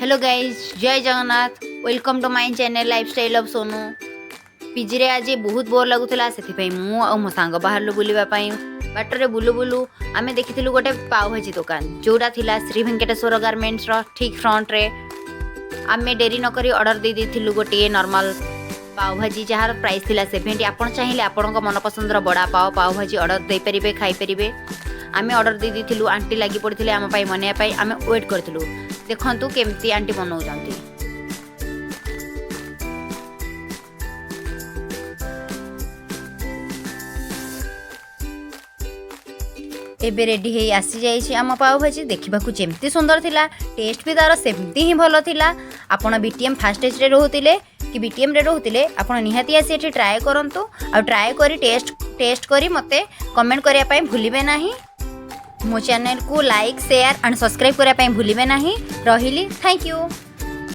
Hello guys, Jay Jagannath. Welcome to my channel Lifestyle of Sonu. ପିଜିରେ ଆଜି ବହୁତ bore ଲାଗୁଥିଲା, ସେଥିପାଇଁ ମୁଁ ଆଉ ମୋ ସାଙ୍ଗ ବାହାରିଲୁ ବୁଲିବା ପାଇଁ। ବାଟରେ ବୁଲୁ ବୁଲୁ ଆମେ ଦେଖିଥିଲୁ ଗୋଟେ ପାଓଭାଜି ଦୋକାନ, ଯେଉଁଟା ଥିଲା ଶ୍ରୀ ଭେଙ୍କଟେଶ୍ୱର ଗାର୍ମେଣ୍ଟସର ଠିକ୍ ଫ୍ରଣ୍ଟରେ। ଆମେ ଡେରି ନକରି ଅର୍ଡ଼ର ଦେଇ ଦେଇଥିଲୁ ଗୋଟିଏ ନର୍ମାଲ ପାଓଭାଜି, ଯାହାର ପ୍ରାଇସ୍ ଥିଲା 70। ଆପଣ ଚାହିଁଲେ ଆପଣଙ୍କ ମନପସନ୍ଦର ବଡ଼ା ପାଓ, ପାଓଭାଜି ଅର୍ଡ଼ର ଦେଇପାରିବେ, ଖାଇପାରିବେ। ଆମେ ଅର୍ଡ଼ର ଦେଇ ଦେଇଥିଲୁ। ଆଣ୍ଟି ଲାଗି ପଡ଼ିଥିଲେ ଆମ ପାଇଁ ବନେଇବା ପାଇଁ। ଆମେ ୱେଟ୍ କରିଥିଲୁ। ଦେଖନ୍ତୁ କେମିତି ଆଣ୍ଟି ବନଉଛନ୍ତି। ଏବେ ରେଡ଼ି ହେଇ ଆସିଯାଇଛି ଆମ ପାଓଭାଜି। ଦେଖିବାକୁ ଯେମିତି ସୁନ୍ଦର ଥିଲା, ଟେଷ୍ଟ ବି ତା'ର ସେମିତି ହିଁ ଭଲ ଥିଲା। ଆପଣ ବିଟିଏମ୍ ଫାଷ୍ଟ ଷ୍ଟେଜ୍ରେ ରହୁଥିଲେ କି ବିଟିଏମ୍ରେ ରହୁଥିଲେ, ଆପଣ ନିହାତି ଆସି ଏଠି ଟ୍ରାଏ କରନ୍ତୁ। ଆଉ ଟ୍ରାଏ କରି ଟେଷ୍ଟ କରି ମୋତେ କମେଣ୍ଟ କରିବା ପାଇଁ ଭୁଲିବେ ନାହିଁ। ମୋ ଚ୍ୟାନେଲକୁ ଲାଇକ୍, ସେୟାର ଆଣ୍ଡ ସବସ୍କ୍ରାଇବ୍ କରିବା ପାଇଁ ଭୁଲିବେ ନାହିଁ। ରହିଲି, thank you.